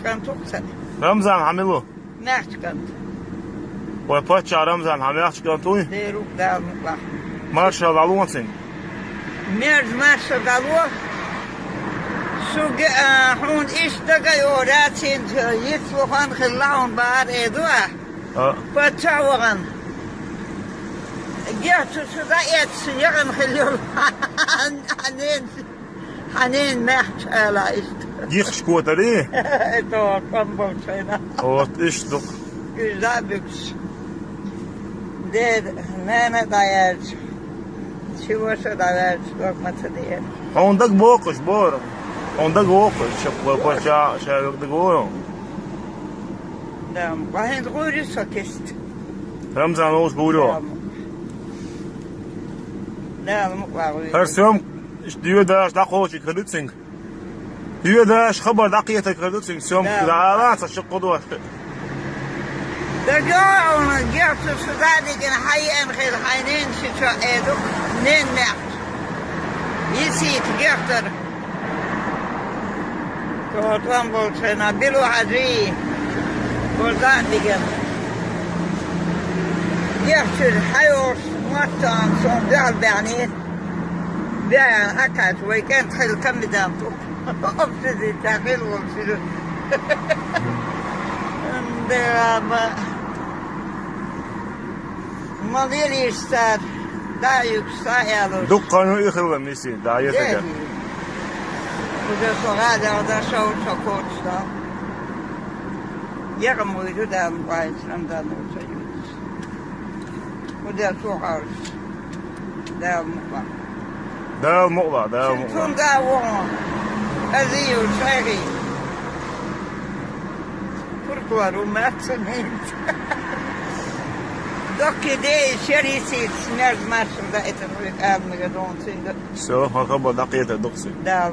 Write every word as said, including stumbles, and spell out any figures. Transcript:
КӀант ву-кх сан. Рамзан хьан мила ву? Маьхча кӀант. Вай паччахь Рамзан хьан маьхча кӀант вуй? Дера ву-кх, Дала мукъ лахь. Маршалла, дӀалоха цунна. Мерза маршалла дӀалоха. Шуьга, а, хьуна иштта дага а йолуш, цуьнца йиц вахана хилла хьуна бахара, э, ду ахь? А. Паччахь вахана. Гихчу шу дӀаэцна яхана хилла йолу. Хьан ненан, хьан ненан маьхча ала иштта. Гихчу котарий? ТӀом болчу хенахь. Вот, иштта ду-кх. Уьш дӀа а буьгуш. Деда, нана а дӀаяьлча, ши ваша а дӀаваьлча, дог ма ца деара. Хьуна дага вогӀуш боху. Хьуна дага вогӀуш, ша, ша, ша дага вогӀу. Да, ма хӀинца гӀур ю со кист. Рамзан волуш гӀур ю. Да, ма. Да, ма гӀур ю. ХӀара съёмка, иштта доьдаш дӀакхочуьйтур ду цуьнга. Доьдаш хабар дӀакхетар ду цуьнга, съёмка. Да. Ала ца ши кху дош. Дагайо хьуна, гихчу шу дӀа а дигина, хьан еана хила, хьайн ненан ши чо, э, ду-кх, ненан маьхча. Йисийта гихтара. Тхо тӀом болчу хенахь било хьажий, кху дӀа а дигина. Гихчуьра хьайолуш, мотт а суна дуьхьал баьхнера. Баьхна хьакхаьчча, вай кӀант хила коменданту. Общежитие хила волчуьра. Дела ма, ма лелийша цара, дӀа а юьгуш, схьа а ялош. Дуккха а ю и хилла миси, да, я тага. Уже со гӀадал дан шовчо кочу дан. Яхам вуй ду, Дала ма вайца, Рамзан волчу юьгуш. Кху дел чу хьовсуш. Дала мукъ лахь. Дала мукъ лахь, Дала мукъ лахь. Цуьнга а вон. Азию, шайгӀи. Куркула ру маьццаминца. Доккхий ден шерисийца смерть машина даийтина вуй, къамнага дон цуьнга. Всё, хьан хабар дӀакхетар ду-кх цуьнга. Дала